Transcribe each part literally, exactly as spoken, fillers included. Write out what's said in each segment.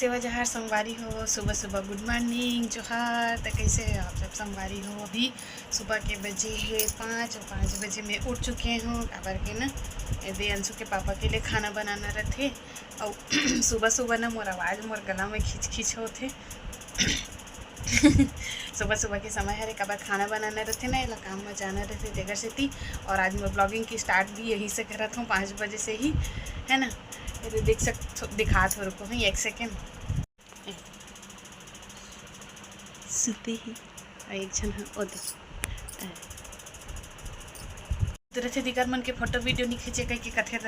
सेवा जोहार संगवारी हो, सुबह सुबह good morning, जोहार। त कैसे हो आप सब संगवारी हो? अभी सुबह के बजे हे पाँच, और पाँच बजे मैं उठ चुके हूँ, काबर के ना, एदे अंशु के पापा के लिए खाना बनाना रहथे। और सुबह सुबह ना मोर आवाज़, मोर गला में खिच खिच होथे। सुबह सुबह के समय हरे, काबर खाना बनाना रहथे ना, एला काम में जाना रहथे, तेकर सेती। और आज मैं vlogging की start भी यहीं से करत हूँ, पाँच बजे से ही, है ना। ये तो देख सक-, दिखात हो, रुको, हाँ, एक second। सुते ही। और एक झन ह, ओ दे। तो रथे दिगर मन के photo video नहीं खींचे कह के कथे,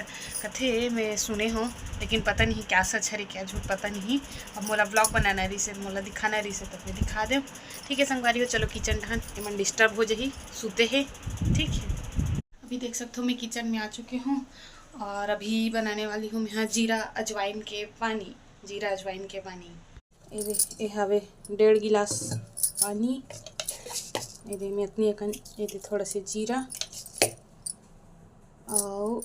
कथे मैं सुने हो, लेकिन पता नहीं क्या सच हरे, क्या झूठ, पता नहीं। अब मोला vlog बनाना रहिसे, मोला दिखाना रहिसे, तो मैं दिखा देव। ठीक है संगवारी हो, चलो kitchen डहान, एमन disturb हो जाही, सुते हे। ठीक है, अभी देख सकते हो मैं kitchen में आ चुके हूँ और अभी बनाने वाली हूँ मैं यहाँ जीरा अजवाइन के पानी, जीरा अजवाइन के पानी। ये दे, ये हवे डेढ़ गिलास पानी। ये दे, मैं अतनी अकन, ये दे थोड़ा से जीरा और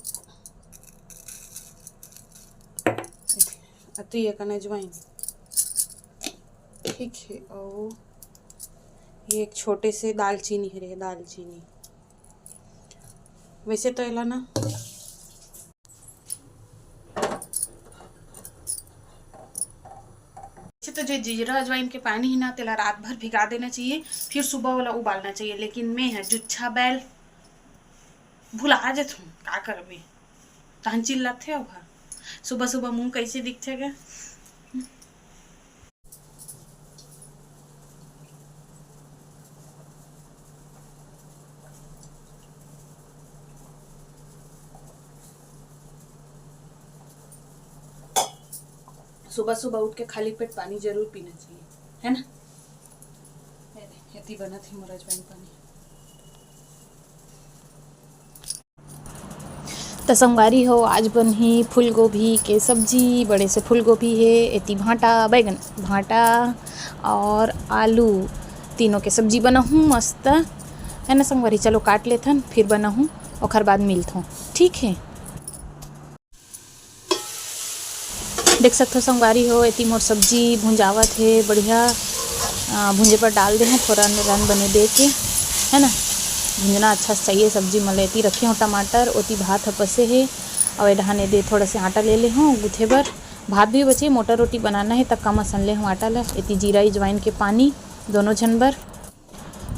अतनी अकन अजवाइन, ठीक है। और ये एक छोटे से दालचीनी हरे, दालचीनी। वैसे तो एला ना, वैसे तो जो जीरा अजवाइन के पानी है ना, तेला रात भर भिगा देना चाहिए, फिर सुबह वाला उबालना चाहिए। लेकिन मैं है जुच्छा बैल, भुला जाथूँ, का करबे? तहन चिल्लाथे अब हा। सुबह सुबह मुंह कैसे दिखथे गा? सुबह सुबह उठ के खाली पेट पानी जरूर पीना चाहिए, है ना? ये दे, एती बनत हे मोर अजवाइन पानी। त संगवारी हो, आज बनही फूलगोभी के सब्जी। बड़े से फूलगोभी हे, एती भांटा, बैगन, भांटा और आलू, तीनों के सब्जी बनाहूँ मस्त, है ना संगवारी? चलो काट लेथन, फिर बनाहूँ, ओखर बाद मिलथों, ठीक है? देख सकथो संगवारी हो, एती मोर सब्जी भुंजावत हे बढ़िया। अ, भुंजे पर डाल दे हूँ फोरन वोरन बने दे के, है ना। भुंजना अच्छा से चाहिए सब्जी। मैं एती रखे हूँ टमाटर, ओती भात ह पसे हे, और ए डहान एदे थोड़ा से आटा ले ले हूँ गूथे बर। भात भी बचे, मोटा रोटी बनाना है, त कम असन ले हूँ आटा ला। एती जीरा अजवाइन के पानी दोनों झन बर।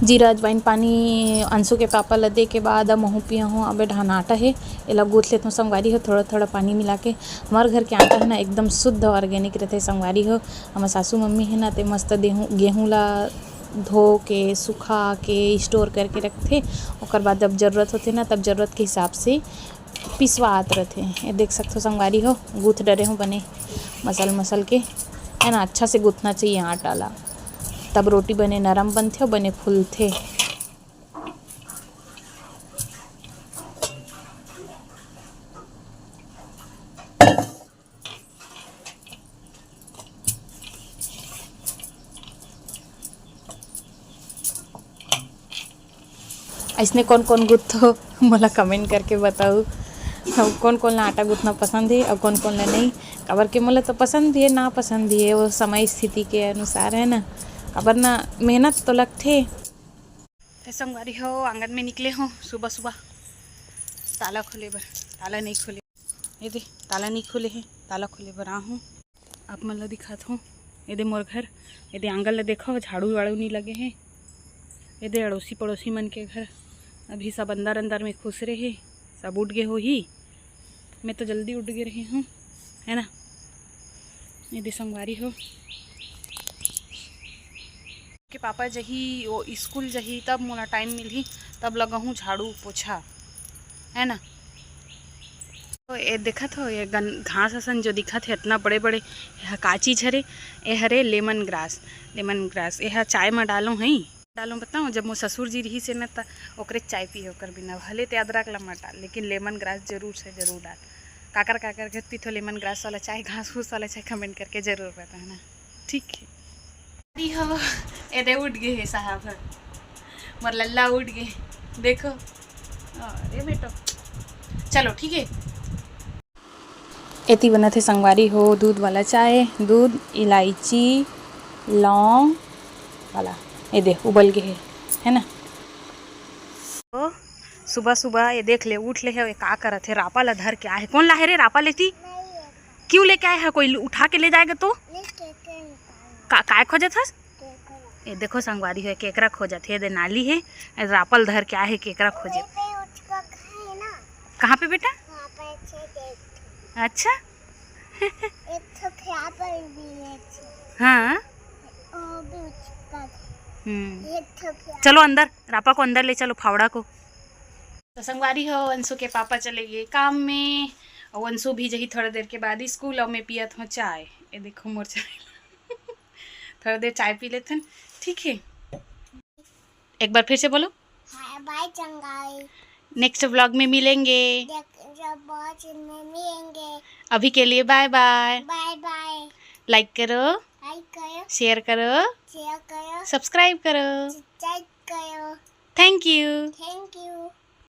जीरा अजवाइन पानी अंशु के पापा ल दे के बाद अब महूँ पिया हूँ। अब ए डहान आटा हे, एला गूँथ लेथों संगवारी हो, थोड़ा थोड़ा पानी मिला के। हमार घर के आटा है ना, एकदम शुद्ध organic रहथे संगवारी हो। हमर सासू मम्मी है ना, ते मस्त देहूँ, गेहूँ ला धो के, सुखा के, store करके रखथे। ओकर बाद जब जरूरत होथे ना, तब जरूरत के हिसाब से पिसवात रथे। ये देख सकथो संगवारी हो, गूँथ डरे हूँ बने मसल मसल के, है ना। अच्छा से गूँथना चाहिए आटा ला, तब रोटी बने नरम बनथे और बने फूलथे। अइसने कोन कोन गुथो मोला comment करके बताऊ। अउ कोन कोन ला आटा गुथना पसंद हे अउ कोन कोन ला नहीं, काबर के मोला तो पसंद भी है, ना पसंद भी है, वो समय स्थिति के अनुसार है ना। काबर ना, मेहनत तो लगथे। ते संगवारी हो, आंगन में निकले हो सुबह सुबह ताला खोले बर। ताला नहीं खोले, ये दे ताला नहीं खोले है, ताला खोले बर आ हूँ। आप मन ला दिखात हूँ, ये दे मोर घर, ये दे आंगन ला देखो, झाड़ू वाड़ू नहीं लगे है। ये दे अड़ोसी पड़ोसी मन के घर, अभी सब अंदर अंदर में खुसरे है, सब उठ गए होही। मैं तो जल्दी उठ गए रही हूँ, है ना। ये दे संगवारी हो, के पापा जही, वो स्कूल जही, तब मोला time मिलही, तब लगाहूँ झाड़ू पोछा, है ना। तो ये देखत हो, ये गन-, घास असन जो दिखत हे, इतना बड़े बड़े, ये का चीज हरे? ये हरे lemon grass। Lemon grass ये हा चाय में डालो हई, डालो बताओ, जब मोर ससुर जी रही से न, त ओकरे चाय पिए ओकर बिना, भले ते अदरक ला मत डाल, लेकिन lemon grass जरूर से जरूर डाल। काकर काकर घर पीथो lemon grass वाला चाय, घास फूस वाला चाय, comment करके जरूर बताना, ठीक है। अरे हो, एदे उठ गए हे साहब, मोर लल्ला उठ गए, देखो। अरे बेटो, चलो ठीक है। एती बनत हे संगवारी हो दूध वाला चाय, दूध, इलायची, लौंग वाला। ये दे उबल गे हे, है ना। तो सुबह सुबह ये देख ले, उठ ले हे, ये का करत हे, रापा ला धर के आए हे। कौन लाहे रे रापा लेती? क्यों लेके आए हे? कोई उठा के ले जाएगा तो? का, काय खोजत हस? ये देखो संगवारी हो, केकरा खोजत हे, ये दे नाली हे, रापा ल धर के आए हे, केकरा खोजे। कहाँ पे बेटा? अच्छा। एक ठो खियापल भी है। हाँ। वो भी उचका है। हम्म। एक ठो खिया- चलो अंदर, रापा को अंदर ले चलो, फावड़ा को। तो संगवारी हो, अंशु के पापा चले गए काम में, और अंशु भी जही थोड़ा देर के बाद स्कूल, और मैं पियत हूँ चाय। ये देखो मोर चाय। थोड़ा देर चाय पी लेथन, ठीक है। एक बार फिर से बोलो। हाँ, बाय चंगाई। नेक्स्ट व्लॉग में मिलेंगे। देख, जब बहुत में मिलेंगे। अभी के लिए बाय बाय। बाय बाय। लाइक करो, लाइक करो, शेयर करो, शेयर करो, सब्सक्राइब करो, सब्सक्राइब करो। Thank you. Thank you.